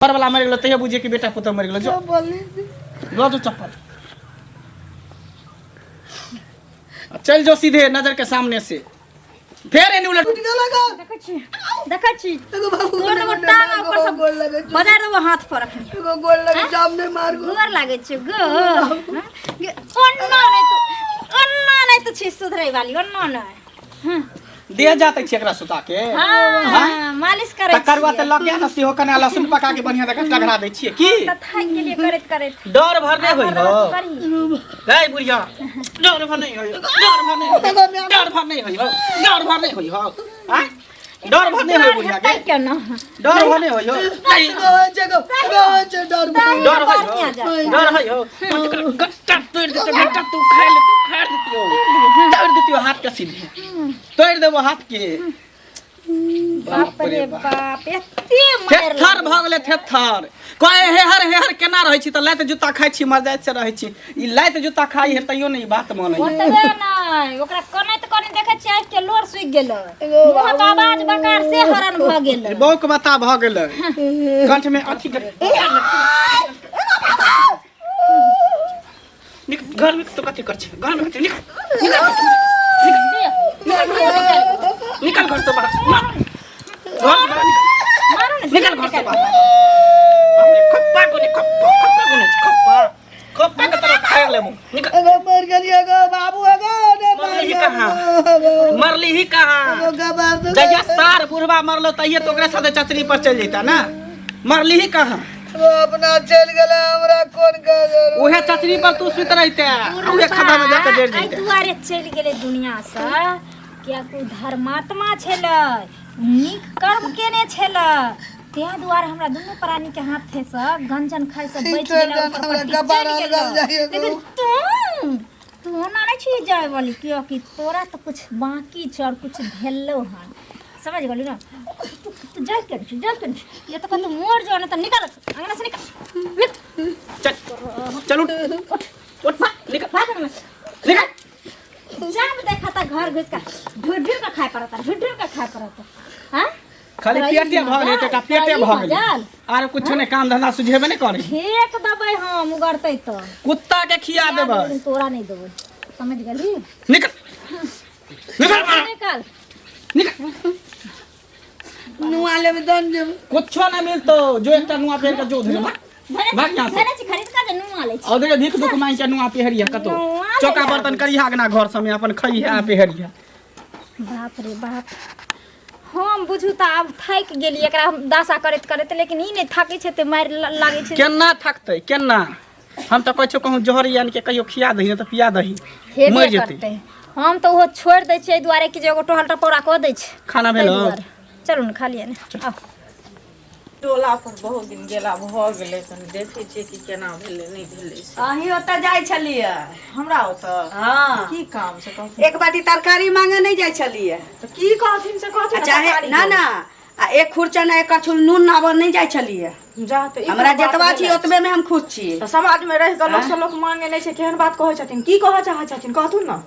घर वाला मरि गेलो तैयो बुझिए कि बेटा पुतोह मरि गेलो। जो लऽ जो चप्पल, चल जो सीधे नजर के सामने से, फेर एने उलट। देखै छी, देखै छी, तोड़ देबो टांग आ ऊपर से बजार देबो हाथ पर अखनी। एगो गोर लगे जाम नहीं मार गो। गोर लागै छै गो। हाँ? गे, ओन्ना नहि तू, ओन्ना नहि तू छी सुधरै वाली, ओन्ना नहि। हाँ। देह जाते छी एकरा सुता के। हाँ, मालिश करै तऽ करुआ छियै। तेल लऽ के आ ने, सेहो कने लहसुन पका के बढ़िया जकाँ टघरा दै छियै की। तऽ थाकि गेलियै करैत करैत। डर भर नहि होइ हो। करही। गै बुढ़िया, डर भर नहि होइ, डर भर नहि होइ, डर भर नहि होइ हो, डर भर नहि होइ हो। आँय? डर भर नहि होइ बुढ़िया के। हेतै केना? डर भर नहि होइ हो। नहीं, डर डर होइ हो। बढ़िआँ जा। डर होइ हो। गट्टा तोड़ि देतौ, गट्टा तू खाय लेतौ, खाय देतियौ, तोड़ि देतियौ हाथ के, सीधे तोड़ि देबो हाथ के। बाप रे बाप, एते मारि। थेथर भऽ गेलै थेथर। कहे हेहर हेहर केना रहै छी? तऽ लात जूता खाइ छी, मजाइत से रहै छी। ई लात जूता खाइ है तैयो नहि ई बात मानै है। ओतबे नहि, ओकरा कनैत कनैत देखै छियै आँखि के लोर सुखि गेलै, मुँहक आवाज बकार से हरण भऽ गेलै। बौक बता भऽ गेलै, कंठ में अथी निक। घर में तो कथी कर छै? घर में कथी? निकल, निकल, निकल, निकल घर से बाहर। घर से बाहर निकल। मारू ने। निकल घर से बाहर। बाप रे, खप्पा कोने, खप्पा, खप्पा कोने छै, खप्पा खप्पा के तरह खाय लेबो। निकल। एगो मर गेली एगो बाबू एगो ने। मरली ही कहाँ? मरली ही कहाँ? जहिया सार बुढ़वा मरलो तहिये तो ओकरे साथे चचरी पर चल जैता ना। मरली ही कहाँ? अपना चल गेलै, हमरा कोन काज? उहे चचरी पर तू सुत रहते, उहे खदा में जाके जड़ एहि जैते। दुआरे चलि गेलै दुनियासँ कियाकि ओ धर्मात्मा छलै, नीक कर्म केने छलै, ताहि दुआरे हमरा दुनू प्राणीके हाथेसँ गंजन खाइसँ बचि गेलै, ओकर हमरा पट्टी कपार चलि अलगल गेलै। जाइए गो। लेकिन तू तू ओना नहि छी जाय वाली, कियाकि तोरा तऽ कुछ बाकी छौ और कुछ भेलौ हन, समझ गेली ना? तू तू जाय के छी, जाय के छी, ये तऽ कतौ मर जो, ना तऽ निकल अंगना से, निकल निकल। चल चल, उठ उठ, निकल। भाग अंगना से। निकल। जब देखा था घर घुस के ढूढ़ ढूढ़ के खाए पड़ता, ढूढ़ ढूढ़ के खाए पड़ता। हाँ, खाली तोरा ई पेटे भऽ गेलै, मजाल, एकटा पेटे तोरा ई भऽ गेलै। मजाल। आर कुछो नहि, काम धंधा सुझेबे नहि करै। फेंक देबै हम, उगरतै तऽ कुत्ता के खिया देबै। लेकिन तोरा नहि देबै, समझ गेली? निकल, निकल बाहर। निकल। निकल। नुआ लेबै तहन जेबै। कुछो नहि मिलतो, जो एकटा नुआ पहिर के जो धरे, भाग भाग यहाँ से। धरे छी खरीद के जे नुआ लै छी। और देखिए, भीख दुख मांग के नुआ पहिरिया, कतो नुआ ले चौका जाबे। बर्तन करिहा अगना घर सबमे अपन खइहा आ पहिरिहा। बाप रे बाप, हम बुझू तऽ आब थाकि गेली एकरा हम दासा करैत करैत, लेकिन ई नहि थाकै छै तऽ मारि लागै छै। केना थकतै केना? हम तऽ कहै छियौ, कहूँ जहर आनि के कहियो खिया दही, नहि तऽ पिया दही, हेबे मरि जेतै। करतै। हम तऽ ओहो छोड़ि दै छियै एहि दुआरे कि जे एगो टहल टपौरा कऽ दै छै। खाना ताहि भेलौ? दुआरे। चलू ने, खा लिअ ने, आउ। टोला पर बहुत दिन गेला भऽ गेलै, कनि देखै छियै कि केना भेलै नहि भेलै से। अहीं ओतऽ जाइ छलियै? हमरा ओतऽ? हँ। की काम से कहथिन? एक बाटी तरकारी मांगे नहि जाइ छलियै? तऽ की कहथिन से कहथिन आ ने। चाहे तरकारी ना के। ना, आ एक खुरचन आ एक करछुल नून नाबऽ नहि जाइ छलियै? जा तऽ ई हमरा कोनो बात जतबा छी भेलै? ओतबे में हम खुश छी। तऽ समाज में रहि कऽ लोक से लोक मांगे नहि छै, केहन बात कहै छथिन? की कहऽ चाहै छथिन, कहथुन ने।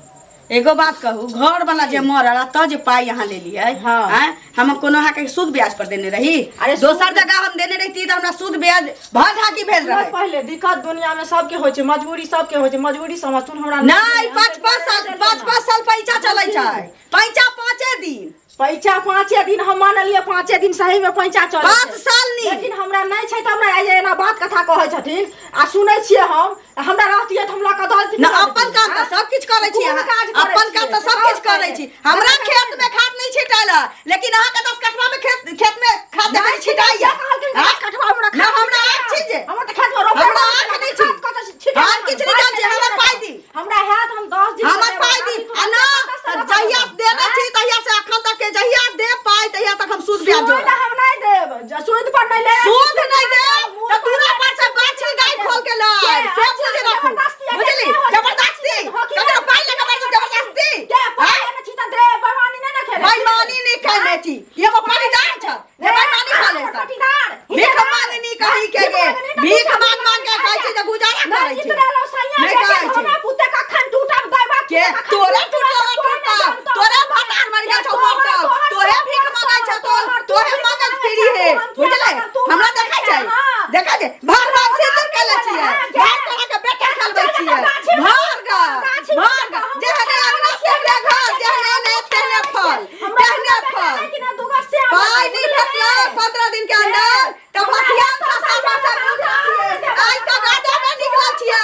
एगो बात कहू, घर वाला जे मरल आ तऽ जे पाई अहाँ लेलियै? हाँ। आँय, हम कोनो अहाँके सूद ब्याज पर देने रही? अरे दोसर जगह हम देने रहिती तऽ हमरा सूद ब्याज भऽ झाकी भेल सुनऽ रहे। पहिले, दिक्कत दुनिया में सबके होइ छै, मजबूरी सबके होइ छै, मजबूरी समझथुन। हमरा नहि, पाँच पाँच साल, पाँच पाँच साल पैसा चलै छै, पैसा पाँचे दिन। पैसा पाँचे दिन, हम मानलियै, पाँचे दिन सही में पैसा चलै पाँच छै। साल नी। लेकिन हमरा नहि छै तऽ हमरा आइ एना बात कथा कहै छथिन आ सुनै छियै हम। हमरा रहतियै तऽ हम लऽ कऽ दऽ देतियै। न, अपन काम तऽ सब किछु करै छी कोन अहाँ। काज करै अपन काम छियै? तऽ सब किछु करै छी। हमरा खेत में खाद नहि छिटायल है, लेकिन अहाँके 10 कठवा में खेत, खेत में खाद देखै छिटाइया। कहलखिन हाँ? दस कठवा हमरा न, हमरा आँख छी जे हमर तऽ खेत में रोपे हमरा आँख नहि छी। हम किछु नहि जानै छी, हमर पाइ दी। हमरा हैत, हम 10 दिन हमर पाइ दी आ ना जहिया देने छी तहिया से अखन तक के जहिया दे पाइ तहिया तक हम सूद ब्याज सूद जोड़ब। हम नहि देब, सूद पर नहि ले। सूद नहि देब तऽ दूरा पर से बाछी गाय खोल के लाय से बुझि राखू, बुझली? जबरदस्ती ककरो पाइ लेके बैठ जबरदस्ती। के पाइ आँय? लेने छी तऽ दे, बेईमानी नहि ने खेले। बेईमानी नहि खेले छी, एगो परिदार छ जे बेईमानी खा लेता। पटीदार। भीख मांगनी कही के गे, भीख मांग मांग के कहै छी जे गुजारा करै छी। नहि कहै छी। के तोरे टूटलो टूटता, तोरे भतार मरि गेल छौ मरतौ, तोरे भीख मांगै छौ, तो तोरे मांगैत फिरी हे, बुझले? हमरा देखै छै। गे भर भर सिंदूर केले छियै भर तोरा के बेटा खेलबै छियै भर ग भर ग जेहने अंगना तेहने घर जेहने ने तेहने फल तेहने फल पाइ नहि भेटलै 15 दिन के अंदर तऽ भथियान सँ सामा सब छियै आइ तऽ गाजा में निकलल छियै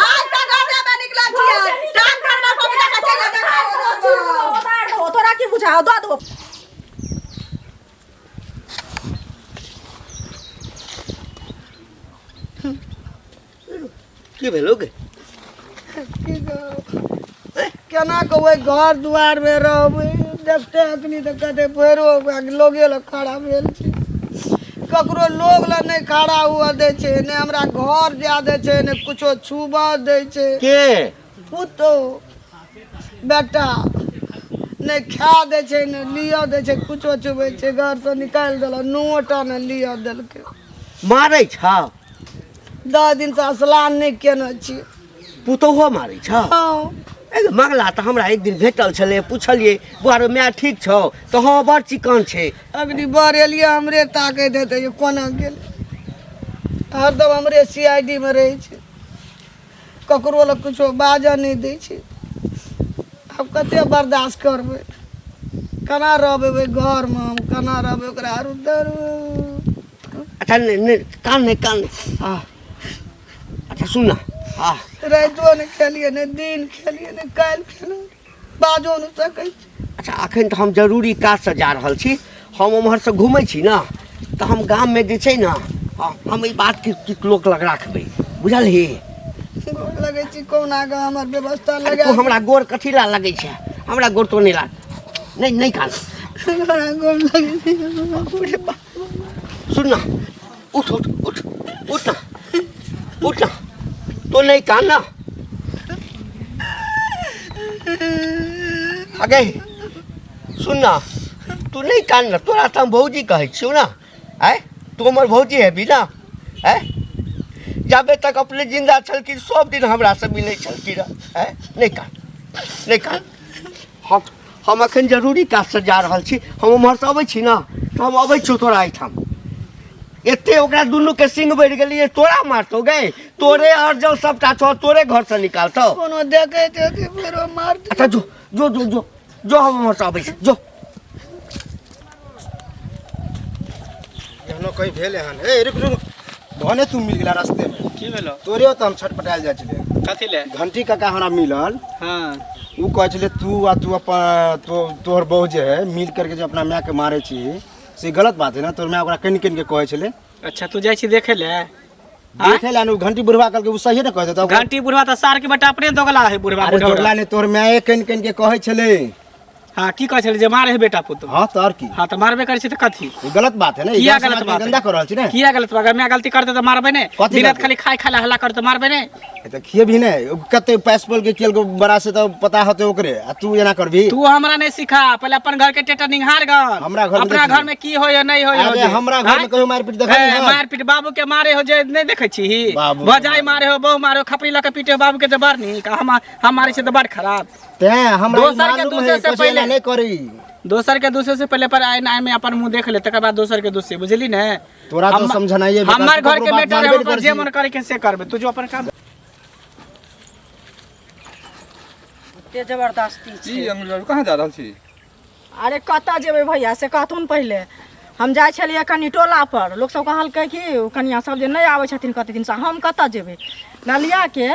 आइ तऽ गाजा में निकलल छियै टांग धरना पपीता के चलि दो तोरा की बुझाओ दऽ दो की भेलो गे की कहब? केना के ओहि घर दुआरमे रहबै देखते अखनी तऽ कते फेरो ओकरा लोगे लग खड़ा भेल छै ककरो लोग लग नहि खड़ा हुअ दै छै नहि हमरा घर जाय दै छै नहि कुछो छुबऽ दै छै के पुतहु बेटा नहि खा दै छै नहि लिअ दै छै कुछो छुबै छै घरसँ निकालि देलक नओ टा नहि लिअ देलकै मारै छ 10 दिनसँ स्नान नहि केने छी पुतोहो मारै छ हँ ए गे, मगला तऽ हमरा एक दिन भेटल छलै पुछलियै बौआ रे माय ठीक छौ तऽ हँ बड़ चिकन छै अखनी बर एलियै हमरे ताकैत हेतै जे कोना गेल हरदम हमरे सी I D मे रहै छै ककरो लग किछो बाजऽ नहि दै छै आब कते बर्दाश्त करबै केना रहबै ओहि घरमे हम केना रहबै ओकरा आरू दर अच्छा नहि नहि कान नहि कान नहि आ अच्छा सुन ना आ रातिओ नहि खेलियै नहि दिन खेलियै नहि काल्हि खेलियै बाजो नहि सकै छी अच्छा अखन तऽ हम जरूरी काजसँ जा रहल छी हम ओम्हरसँ घुमै छी ने तऽ हम गाममे जे छै ने हँ, हम एहि बातके किछु लोक लग राखबै बुझलही गोर लगै छी कहुना कऽ हमर व्यवस्था अरे लगा तू हमरा गोर कथी ला लगै छै हमरा गोर तो नहि लाग नहि नहि कान हमरा गोर लगै छी बाप रे बाप। सुन ना उठ उठ उठ उठ ना उठ ना तो नहीं कान ना अगे सुन ना तू नहीं कान ना तोरा तऽ हम भौजी कहै छियौ ना आँय तू हमर भौजी हेबी ना आँय जाबे तक अपने जिंदा छलखिन सब दिन हमरासँ मिलै छलखिन रहए आँय नहि कान नहि कान हम एखन जरूरी काजसँ जा रहल छी हम ओम्हरसँ अबै छी ने तऽ हम अबै छियौ तोरा एहिठाम एते ओकरा दुनू के सिंग बढ़ि गेलियै तोरा मारतौ गै तोरे अर्जल सबटा छौ तोरे घरसँ निकालतौ कोनो देखैत हेतै फेरो मारतै अच्छा जो जो जो जो जो हम ओम्हरसँ अबै छी जो एहनो कहीं भेल एहन ए रुक रुक भने तू मिल गेला रास्ते में की भेलो तोरे ओतऽ हम छटपटायल जाइ छलियै कथी ले घंटी काका हमरा मिलल हाँ उ कहै छलै तू आ तू अपन तो तोहर बहू जे है मिल करके जे अपना माय के मारै छी से गलत बात है ना तोहर माय ओकरा कनि कनि के कहै छलै अच्छा तू जाइ छी देखे ले देखे ला नु घंटी बुढ़वा कहलकै उ सही ने कहै छै तऽ घंटी बुढ़वा तऽ सार के बेटा अपने दोगला है बुढ़वा अरे बुढ़वा दोगला ने तोहर माय कनि कनि के कहै छलै हाँ की कहै छलै जे मारे है बेटा पुतोह हाँ तऽ आओर की हाँ तऽ मारबे करै छै तऽ कथी ई गलत बात है ना ई किया गाँव गलत समाज में बात है? गंदा कर रहल छी ने किया गलत बात अगर मैं गलती करते तऽ मारबै ने कथी दिन रात गलती? खाली खाय खाय ला हल्ला करते तऽ मारबै ने ए तऽ खिएबही ने ओ कते पैस बोल के केलको बड़ा से तऽ पता होते ओकरे आ तू एना करबी तू हमरा नहीं सिखा पहले अपन घर के टेटर निहार गन हमरा घर में अपना देखी। घर में की होय नहीं होय अरे हमरा घर में कहियो मारपीट देखली हन? मारपीट बाबू के मारे हो जे नहीं देखै छी बाबू के भजाई मारे हो बहु मारे हो खपरी लऽ के पीटे हो बाबू के तऽ बड़ नीक आ हम मारे छै तऽ बड़ खराब तें हमरा ई दोसर के मालूम दूसरे है से कुछ एना पहिले- नहीं करी दोसर के दूसरे से पहले पर आय ना में अपन मुंह देख ले तकर बाद दोसर के दूसरे बुझली ने तोरा तो समझनाइए बेकार, हमर तू घर ककरो के बात मैटर मानबे है नहीं ओकर करै जे छी। मन करे के से करबे तू जो अपन काम एते जबरदस्ती छै की अंगुली बाबू कहाँ जा रहल छी अरे कतऽ जेबै भैया से कहथुन पहिले हम जाइ छलियै कनि टोला पर लोकसभ कहलकै कि कनिआ सब जे नहि आबै छथिन कते दिनसँ हम कतऽ जेबै नलियाके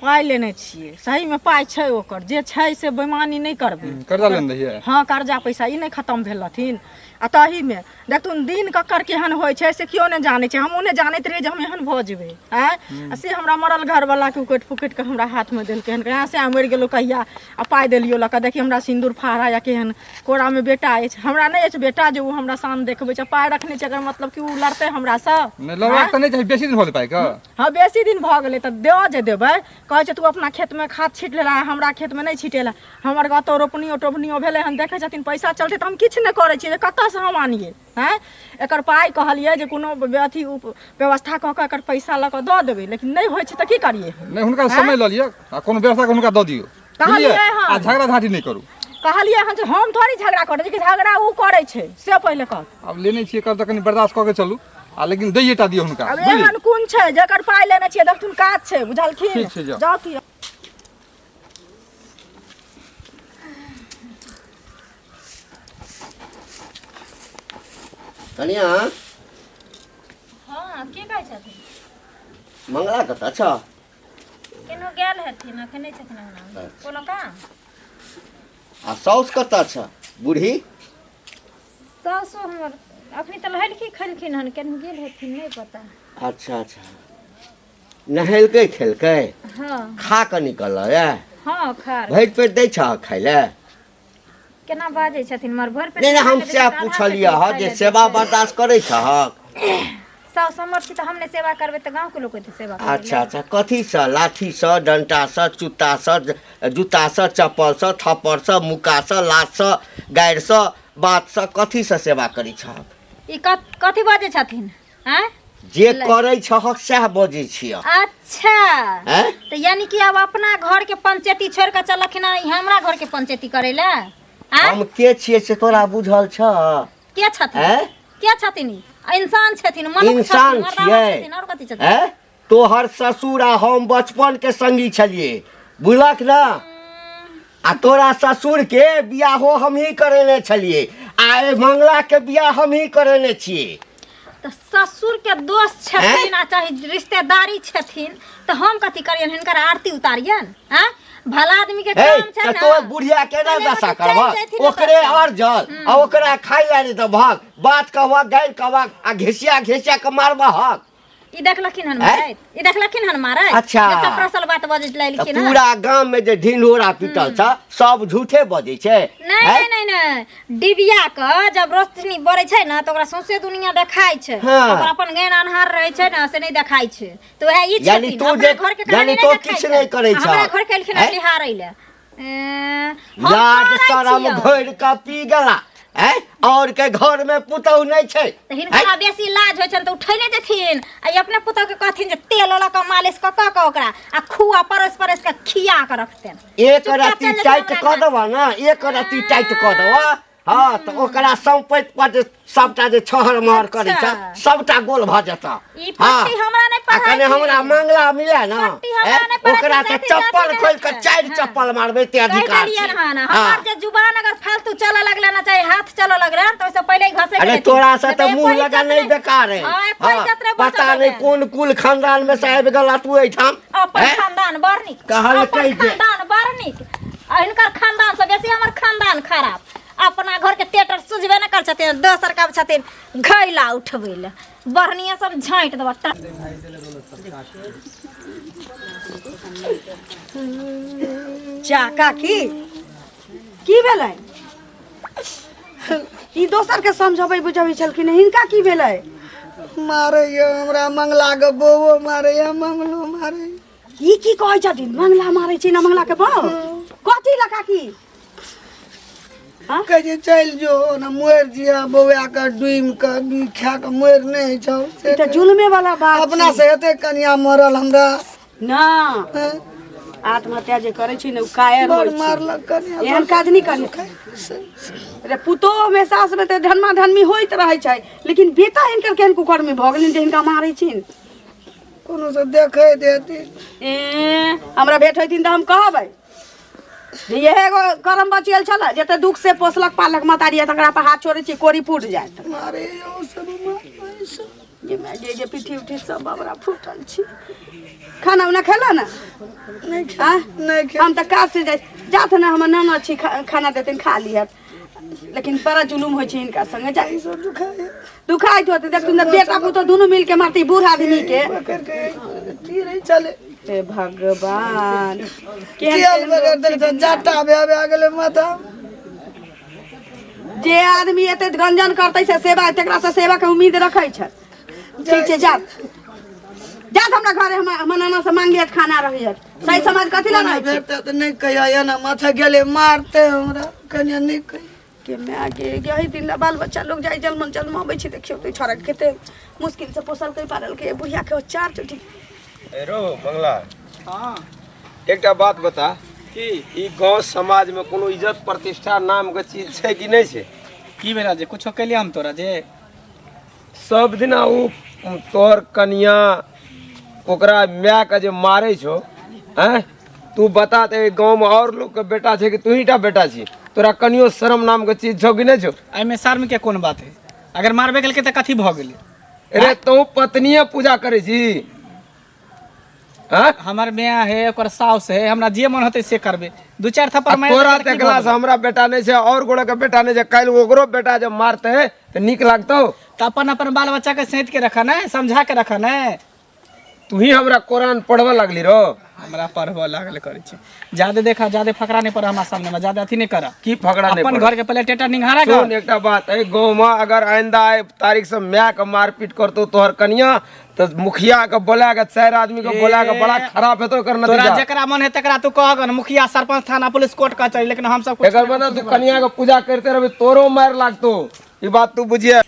पाइ लेने छियै सहीमे पाइ छै ओकर जे छै से बेमानी नहि करबै कर्जा लेने रहियै हँ कर्जा पैसा ई नहि खतम भेल रहथिन आ ताहीमे देखथुन दिन ककर केहन होइ छै से केओ नहि जानै छै हमहूँ नहि जानैत रहियै जे हम एहन भऽ जेबै आँय आ से हमरा मरल घरवलाके उकटि पुकटि कऽ हमरा हाथमे देलकै हन कहाँ से मरि गेलौ कहिया आ पाइ देलियौ लऽ कऽ देखी हमरा सिन्दूर फाड़ा या केहन कोरामे बेटा अछि हमरा नहि अछि बेटा जे ओ हमरा शान देखबै छै पाइ रखने छै एकर मतलब कि ओ लड़तै हमरासँ नहि लड़बाक तऽ नहि चाही बेसी दिन भऽ गेलै पाइके हँ बेसी दिन भऽ गेलै तऽ दऽ जे देबै कहै छै तू अपना खेतमे खाद छीट लेला हमरा खेतमे नहि छिटेला हमर कतहु रोपनियो टोपनियो भेलै हन देखै छथिन पैसा चलतै तऽ हम किछु नहि करै छियै जे कतऽसँ हम आनियै आँय एकर पाइ कहलियै जे कोनो अथी व्यवस्था कऽ कऽ एकर पैसा लऽ कऽ दऽ देबै लेकिन नहि होइ छै तऽ की करियै हम नहि हुनका समय लऽ लिअ आ कोनो व्यवस्था कऽ हुनका दऽ दियौ कहलियै बुझलियै हन। आ झगड़ा झाँटी नहि करू कहलियै हन जे हम थोड़ी झगड़ा करै छी कि झगड़ा ओ करै छै से पहिले कह आब लेने छियै कर तऽ कनि बर्दाश्त कऽ के चलू आ लेकिन दैये टा दियौ हुनका आब बुझलियै एहन कोन छै जकर पाइ लेने छियै देखथुन काज छै बुझलखिन ठीक छै, जाउ। जाउ की कनिया हँ के कहै छथिन मंगला कतऽ छ केनो गेल हेथिन अखन नहि छथिन अंगनामे कोनो काम आ साउस कतऽ छ बूढ़ी सासु हमर अखनी तऽ नहेलखिन खेलखिन हन केनो गेल हेथिन नहि पता अच्छा अच्छा नहेलकै खेलकै हँ खा कऽ निकलल हँ खा भरि पेट दै छह खाय लए केना बाजै छथिन मर भरि पेट नहि नहि हम खाय लए दै सएह छै, आधा पेट पुछलियै हँ खाय जे लए दै सेवा छै। बर्दाश्त करै छहक साउस हमर छी तऽ हम नहि सेवा करबै तऽ गाँवके लोक एतै सेवा करै अच्छा अच्छा कथीसँ लाठीसँ डण्टासँ चुत्तासँ जूतासँ चप्पलसँ थप्पड़सँ मुक्कासँ लातसँ गारिसँ बातसँ कथीसँ सेवा करै छहक ई कथी बाजै छथिन आँय जे करै छहक सएह बजै छियह अच्छा आँय तऽ यानी कि आब अपना घर के पंचायती छोड़ कऽ चलखिन हँ, ई हमरा घर के पंचायती करै लए आँय हम के छियै से तोरा बुझल छह के छथिन आँय के छथिन ई? इंसान छथिन मनुख इंसान छथिन मर्दाना छियै छथिन और कथी छथिन आँय तोहर ससुर आ हम बचपन के संगी छलियै बुझलक ने आ तोरा ससुर के बियाहो हमही करेने छलियै आ एहि मंगला के बियाह हमही करेने छियै तऽ ससुर के दोस्त छथिन आ चाहे रिश्तेदारी छथिन तऽ हम कथी करियन हिनकर आरती उतारियन आँ भला आदमी के हे काम छै तऽ ने तोर बुढ़िया केना पहिले दशा मतलब चलि करबह जैथिन ओकरे ओतऽ से। अर्जल आ ओकरा खाय लए नहि देबहक बात कहबह गारि कहबह आ घिसिया घिसिया कऽ मारबहक ई देखलखिन हन आँय? मारैत ई देखलखिन हन मारैत अच्छा। जे चपरासल बात बजैत तऽ लेलखिन हन पूरा गाम में जे ढिंढोरा पिटल छ सब झूठे बजै छै नहीं आँय? नहीं नहीं नहीं डिबिया के जब रोशनी बरै छै ने तऽ ओकरा सौंसे दुनिया देखाइ छै हाँ। ओकर अपन गैन अन्हार रहै छै ने से नहि देखाइ छै तऽ वएह ई यानी छथिन तू अपना जे- घर के कहानी यानी नहि तू देखाइ किछु छै। नहि करै छह। हमरा घर के एलखिन आँय? बिहारै लए ए, हम लाज करै शरम छियौ। घोरि कऽ पी गेला आँय? और के घर में पुतहु नहि छै तऽ हिनका बेसी लाज होइ छनि तऽ उठेने जेथिन आ ई अपने पुतहु के कहथिन जे तेल लऽ कऽ मालिश कऽ कऽ कऽ ओकरा आ खुआ परसि परसि कऽ खिया कऽ रखतनि एक चुपचाप रत्ती चलि जेथिन टाइट हमरा कऽ घर। देबह ने एक रत्ती टाइट कऽ देबह हँ तऽ ओकरा सम्पैत पर जे सबटा जे छहर महर करै छै अच्छा। सबटा गोल भऽ जेतऽ ई पट्टी हमरा नहि आ कने पढ़ाइ हमरा मांगला मिले ने पट्टी हमरा ऐं? नहि पढ़ाइ ओकरा छै, तऽ जाति चप्पल जाति खोलि कऽ नहि चारि छै। चप्पल मारबै ते कहि अधिकार देलियनि छै हन हँ। हमर जे जुबान अगर फालतू चलऽ लगलै ना चाहे हाथ चलऽ लगलै तऽ ओहिसँ पहिले ही घसकि अरे जेथिन। तोरा से नहि तऽ तऽ मुंह एको लगा इज्जत नहीं बेकार है हाँ, एको हाँ, इज्जत नहीं बचल पता नहीं होतै। कोन कुल खानदान में से आबि गेला तू एहिठाम अपन हैं? खानदान बड़ नीक कहलकै अपन जे- खानदान बड़ नीक आ हिनकर खानदान से बेसी हमर खानदान खराब अपना घर के टेटर सुझबे नहि करै छथिन दोसर के छथिन घैला उठबै लए बढ़निया सब झाँटि देबऽ जा काकी की भेलै ई दोसर के समझबै बुझबै छलखिन हिनका की भेलै मारैया हमरा मंगला के बौओ मारैया मंगलो मारैया ई की कहै छथिन मंगला मारै छै ना मंगला के बौ कथी ला काकी कहै छै चलि जो ने मरि जिया बौआ के डूमि के बी खा के मरि नहि होइ छौ से ई तऽ जुलमे वाला बात अपना से हेतै कनिया मरल हमरा ना आत्महत्या जे करै छै ने ओ कायर बड़ होइ छै मारलक कनिया एहन काज नहि करी रे पुतोह में सास में तऽ धनमा धनमी होइत रहै छै लेकिन बेटा हिनकर केहन कुकर्मी भऽ गेलनि जे हिनका मारै छिन कोनो से देखै देती ए हमरा भेट होइथिन तऽ हम कहबै जे इएह एगो करम बचियल छलै जते दुख से पोसलक पालक महतारी तकरा पर हाथ छोड़ै छी कोरी फूटि जायत मारे यौ सब मारे सब जे माय गे गे पिट्ठी उठी सब हमरा फूटल छी खाना उना खेला ना नहीं खा आँय? नहीं खा हम तऽ काज से जाइ जात ने हमर ननद छी खाना देथिन खा लिहत लेकिन बड़ा जुलुम होइ छै हिनका संगे जा सब दुखाए दुखाइत होतै देख तुम बेटा पुतोह दुनू मिल के मारती बूढ़ आदमी के पकड़ के तीर ही चले हे भगवान केहन तेल केहन बगैर लोग देल छथिन। जाटा भए भए गेलै माथा जे आदमी एते गंजन करतै से सेवा तकरा से सेवा के उम्मीद रखै छै ठीक छै जा जात हमरा घरे हम हमर नाना से मांग लियत खाना रहियत सही समाज कथी ला रहै छै भेटतै तऽ नहि कहिया एना माथा गेलै मारतै हमरा कनिया नहि कहिया के माय गे यही दिन ला बाल बच्चा लोग जाइ जलमन जलमाबै छै देखियौ तऽ छोड़ा के कते मुश्किल से पोसल के पारल के बुढ़िया के चार चोटी ए रो मंगला हाँ एकटा बात बता की ई गांव समाज में कोनो इज्जत प्रतिष्ठा नाम के चीज छै कि नहि छै की भेला जे कुछो केलियै हम तोरा जे सब दिना ओ तोहर कनिया ओकरा मायके जे मारै छौ आँय तू बता तऽ एहि गाँवमे आओर लोकके बेटा छै कि तूही टा बेटा छी तोरा कनियो शरम नामके चीज छौ कि नहि छौ एहिमे शर्म के कोन बात है अगर मारबे केलकै तऽ कथी भऽ गेलै अरे तू पत्निये पूजा करै छी आँय हमर माय है ओकर साउस है हमरा जे मन होतै से करबै दू चारि थप्पड़ आ मारि तोरा देबै तऽ की भऽ देखला से गेलै? हमरा बेटा नहि छै आओर गोरे के बेटा नहि छै काल्हि ओकरो बेटा जब मारतै तऽ नीक लागतौ तऽ अपन अपन बाल बच्चा के सैंत के रखऽ ने समझा के रखऽ ने तू ही हमरा कुरान पढ़बऽ लागली रो हमरा पढ़बऽ लागल करै छै जादे देखा जादे फकरा नहि पढ़ हमरा सामने में जादे अथी नहि कर की फकरा नहि अपन पढ़ब? घर के पहले टेटा निंघारा सुन कर एकटा बात एहि गाँव में अगर आइंदा एहि तारीख से माय के मारपीट करतौ तोहर कनिया तऽ मुखिया के बोला के चारि आदमी के बोला के बड़ा खराब हेतौ एकर तोरा नतीजा जकरा मन है तकरा तू कह मुखिया सरपंच थाना पुलिस कोर्ट कचहरी लेकिन हम सब कुछ एकर मतलब तू कनिया के पूजा करते रहबी तोरो मारि लागतौ ई बात तू बुझिए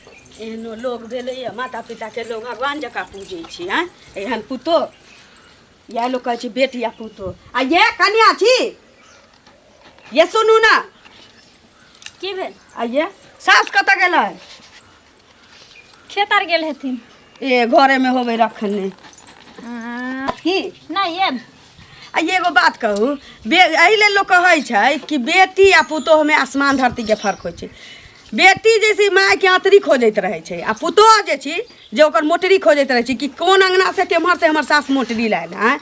एहनो लोग भेलैए माता पिताके लोग भगवान जकाँ पूजै छी आँय एहन पुतोह इएह लोक कहै छै बेटी आ पुतोह आ ये कनिया छी ये सुनू ने की भेल आ ये सास कतऽ गेलै खेत आर गेल हेथिन ए घरेमे होबै रखने की नहि ये आ एगो बात कहू बे एहि लेल लोक कहै छै कि बेटी आ पुतोहमे आसमान धरतीके फर्क होइ छै बेटी जैसे मायके आँतरी खोजैत रहै छै आ पुतोह जे छी जे ओकर मोटरी खोजैत रहै छै कि कोन अङ्गनासँ केम्हरसँ हमर सास मोटरी लायल आँय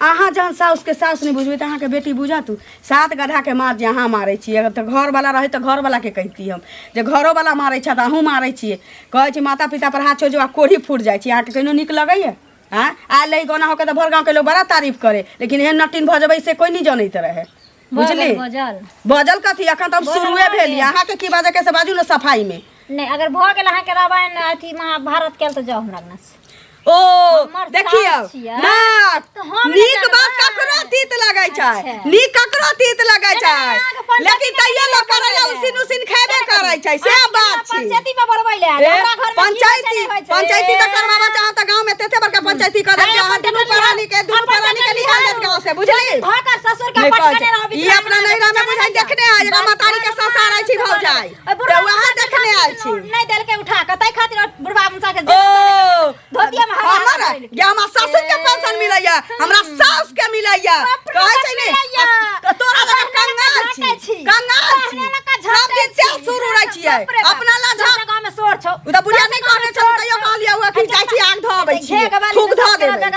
अहाँ जहन साउसके साउस नहि बुझबै तऽ अहाँके बेटी बुझत सात गड्ढाके मार जे अहाँ मारै छियै अगर तऽ घरवला रहै तऽ घरवलाके कहिती हम जे घरोवला मारै छथि अहूँ मारै छियै कहै छै माता पितापर हाथ छोड़ि आ कोढ़ी फूटि जाइ छै अहाँके कहिनो नीक लगैए आँय आयल रही कोना होके तऽ भर गाँवके लोग बड़ा तारीफ करे लेकिन एहन नटिन भऽ जेबै से कोइ नहि जनैत रहे बुझली बजल बजल कथी अखन तऽ हम शुरुए भेली अहाँके की बाजऽ के से बाजू ने सफाईमे नहि अगर भऽ गेल अहाँके रामायण अथी महाभारत कयल तऽ जाउ हमरा अंगना से ओ हमर देखियौ सास छियै। ना तऽ हम नहि नीक जानबै। बात ककरो तीत लगै छै अच्छा। नीक ककरो तीत लगै नहि, छै नहि, अहाँके पंचायती लेकिन मे तैयो लोक करैला बढ़बै उसिन उसिन खेबे करै छै से बात छै पंचायती में बढ़बै ले आयल। ए, हमरा घर में की होइ छै, पंचायती नहि होइ छै। पंचायती तऽ करवाबऽ चाहब तऽ गाँव में तेते बड़का पंचायती कर देब अरे जे अहाँ अपन दुनू टटलिया- प्राणी के दुनू अपन प्राणी के टटलिया निकाल देत गाँव से बुझली धऽ कर ससुर के नहि कहै पटकने छै। रहब, ई अपना नैहरा में बुझाइ देखने आयल एकरा महतारी के ससार रहै छी भौजाइ ओहि बुढ़वा तऽ वएह मुसा के देखने आयल छी नहि देलकै उठा कऽ ताहि खातिर ओहि बुढ़वा मुसा के ओ धोतिया में हवा हमर हवा चलि ये हमरा ससुर के पेंशन मिलैया हमरा सास के मिलैया कहै छै ने मिलैया। आ तोरा लगा कंगाल छी कंगाल छी सब दिन तेल सुर उड़ै छियै अपना ला झा गाँव में शोर छौ उ तऽ बुढ़िया नहि कहने छल तैयो कहलियै हुआ कि जाइ छी आग धऽ अबै छी थूक धऽ देबै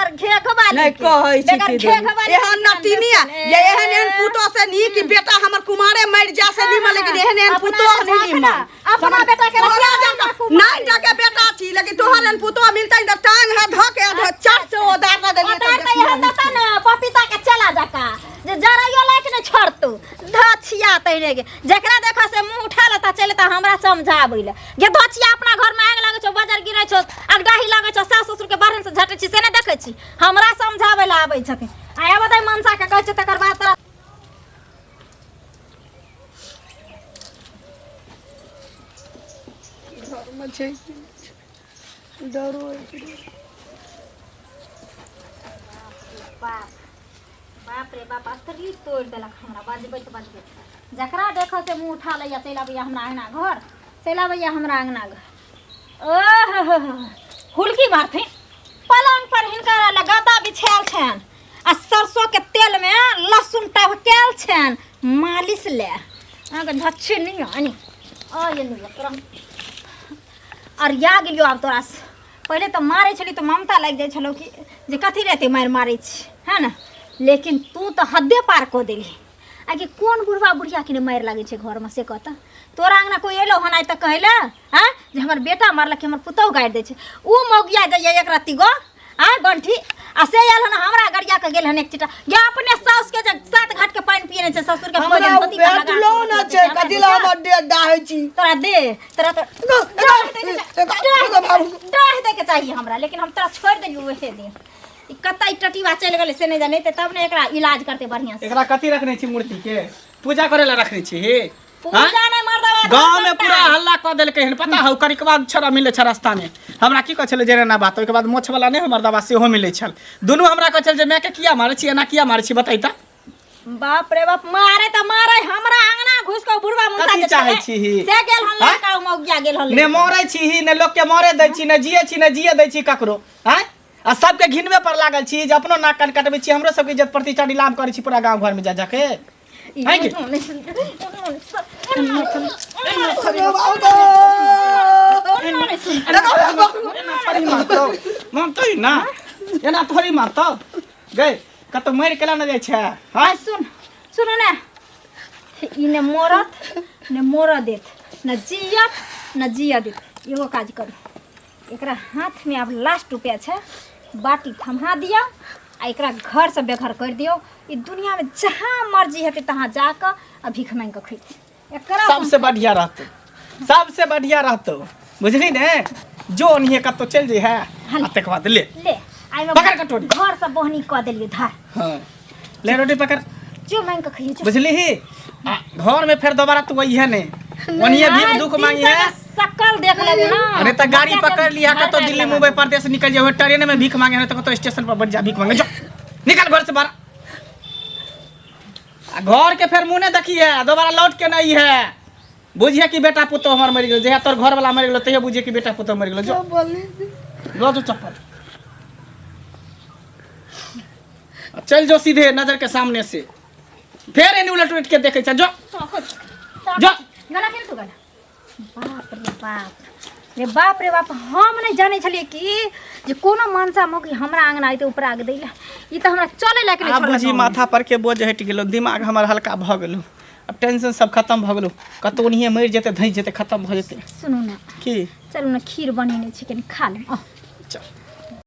नहि कहै छी की देबै। एहन नटिनी आ ये एहन एहन पुतोह से नीक कि बेटा हमर कुमारे मरि जा से नीमन लेकिन एहन एहन पुतोह नहि नीमन अपना बेटा के तोरा रखिया जकाँ नहि टा के बेटा छी लेकिन तोहर एहन पुतोह मिलतै तऽ टांग हाथ धऽ के धऽ चट से ओ दार दऽ देलियै उतार तऽ एहन देता ने पपीता के चला जका जे जराइयो लायक नहि छोड़तौ धछिया तैरे के जकरा देखऽ से मुंह उठा लेता चलि लेता हमरा समझाबै लए गे धछिया अपना घर में आगि लागै छौ बजर गिरै छौ अगडाही लागै छौ सास ससुर के बारहन से झटै छी से नहि देखै छी हमरा समझाबै लए आबै छथिन आ आबऽ दे मनसा के कहै छै तकर बाद तोरा घरमे छै डरो होइ छै। बाप बाप रे बाप अस्तरी तोड़ि देलक हमरा बजबैत बजबैत जकरा देखऽ से मुँह उठा लैया चलि आबैया हमरा अङ्गना घर चलि आबैया हमरा अङ्गना घर ओहो हुलकी मारथिन पलङ्ग पर हिनकर गद्दा बिछायल छनि आ सरसों के तेल में लहसुन टभकायल छनि मालिश ले अहाँके झच्छे नहि आनी आ ये नहीं तोरा अरिया गेलियो आब तोरा से पहिले तऽ मारै छली तऽ ममता लागि जाइ छलौ कि जे कथी रे एते मारि मारै छी है ने लेकिन तू तऽ हदे पार कऽ देली आ कि कोन बुढ़वा बुढ़िया के मारि लागै छै घरमे से कहता तोरा अङ्गना कोइ एलो हन आइ तक कहै लए आँय जे हमर बेटा मारलक हमर पुतहु गारि दै छै ओ मौगिया जाइए एक रत्ती गो आँय बंठी आ से आयल हन हमरा गरिया के गेल हन एक चिटा गे अपने साउस के जे सात घाट के पानि पियने छै ससुर के हमरा भोजन ओ धोती पर लगा भेटलो के न छै कथी लए हमर देह डाहै छी तोरा दे तोरा तऽ डाह दै के चाहिए हमरा लेकिन हम तोरा छोड़ि देलियौ वएह दिन ई कतऽ ई टटीबा चलि गेलै से नहि जानै तऽ तब ने एकरा इलाज करतै बढ़िआँ से एकरा कथी रखने छी मूर्ति के पूजा करे ला रखने छी हे पूजा नहि मर्दवा गाँव में पूरा हल्ला कऽ देलकै हन पता हौ कनिकबा छोड़ा मिलै छै रास्ता में हमरा की कहै छलै जे एना बात ओहिके बाद मोछ वाला नहि हमर दवा सेहो मिलै छल दुनू हमरा कहै छल जे मायके किया मारै छी एना किया मारै छी बताइ तऽ बाप रे बाप, मारे त मारे हमरा अंगना घुस के बुढ़वा मुसा कथी जे चाहै छलै, छीही? से गेल हन आँय? लड़का मौगिया गेल हन ने मरे छीही ने लोक के मरे दै छी, ने जिए छी ने जिए दै छी ककरो। आँय, आ सबके घिनबे पर लागल छी जे अपनो नाक कान कटबै छी, हमरो सबके इज्जत प्रतिष्ठा नीलाम करै छी पूरा गाँव घरमे जा जाके। आँय गे? एना थोड़ी मारतौ, मारतौ ना, एना थोड़ी मारतौ गै, कतौ मरि केला ने जाइ छै। हाँ सुन, सुनू ने, ई ने मरत ने मरऽ देत, ने जियत ने जियऽ देत। एगो काज करू, एकरा हाथमे आब लास्ट रुपया छै, बाटी थम्हा दियौ आ एकरा घरसँ बेघर करि दियौ। ई दुनियामे जहाँ मर्जी हेतै तहाँ जाकऽ आ भीख माँगि कऽ खैतै। एकरा सबसे बढ़िया रहतौ, सबसे बढ़िया रहतौ, बुझली ने? जो ओनिहे कतौ चलि जइहे आ तकर बाद ले ले आइमे पकड़ कटोरी। घर से बहनी कऽ देलियै धार। हाँ ले रोटी पकड़, जो मांगि कऽ खइयै जो। बुझली ही? आ घर में फेर दोबारा तू अइहे ने, ओनिहे भीख दुख मांगी है। सकल देख लेबू ना। अरे त गाड़ी बच्चा के पकड़ लिया घर कतौ में दिल्ली लगा मुंबई परदेश निकल जाओ, ट्रेन में भीख मांगे है तो कतौ स्टेशन पर बैठ जा भीख मांगे, जो निकल घर से बाहर। आ घर के फेर मुँह नहीं देखी है, दोबारा लौट के नहीं है, बुझिए कि बेटा पुतोह हमर मरि गेल। जहिया तोर घर वाला मरि गेलो तहिया बुझिए कि बेटा पुतोह मरि गेलो। जो लो जो चप्पल, आ चल जो सीधे नजर के सामने से, फेर एनी उलट उलट के देखे छ, जो जो। गला खेल तू गला। बाप रे बाप रे बाप रे बाप, हम नहीं जाने छलिए कि जे कोनो मनसा मौकी हमरा आंगना आइते उपराग दैला, ई त हमरा चले लायक नहीं आब छोड़लक बुझी गाँवमे। माथा पर के बोझ हटि गेलो, दिमाग हमर हल्का भऽ गेलो, अब टेंशन सब खत्म भऽ गेलो। कतौ ओनहिये मरि जेतै, धसि जेतै, खत्म भऽ जेतै। सुनू ने। की? चलू ने, खीर बनेने छी, कनि खा लेब। चल।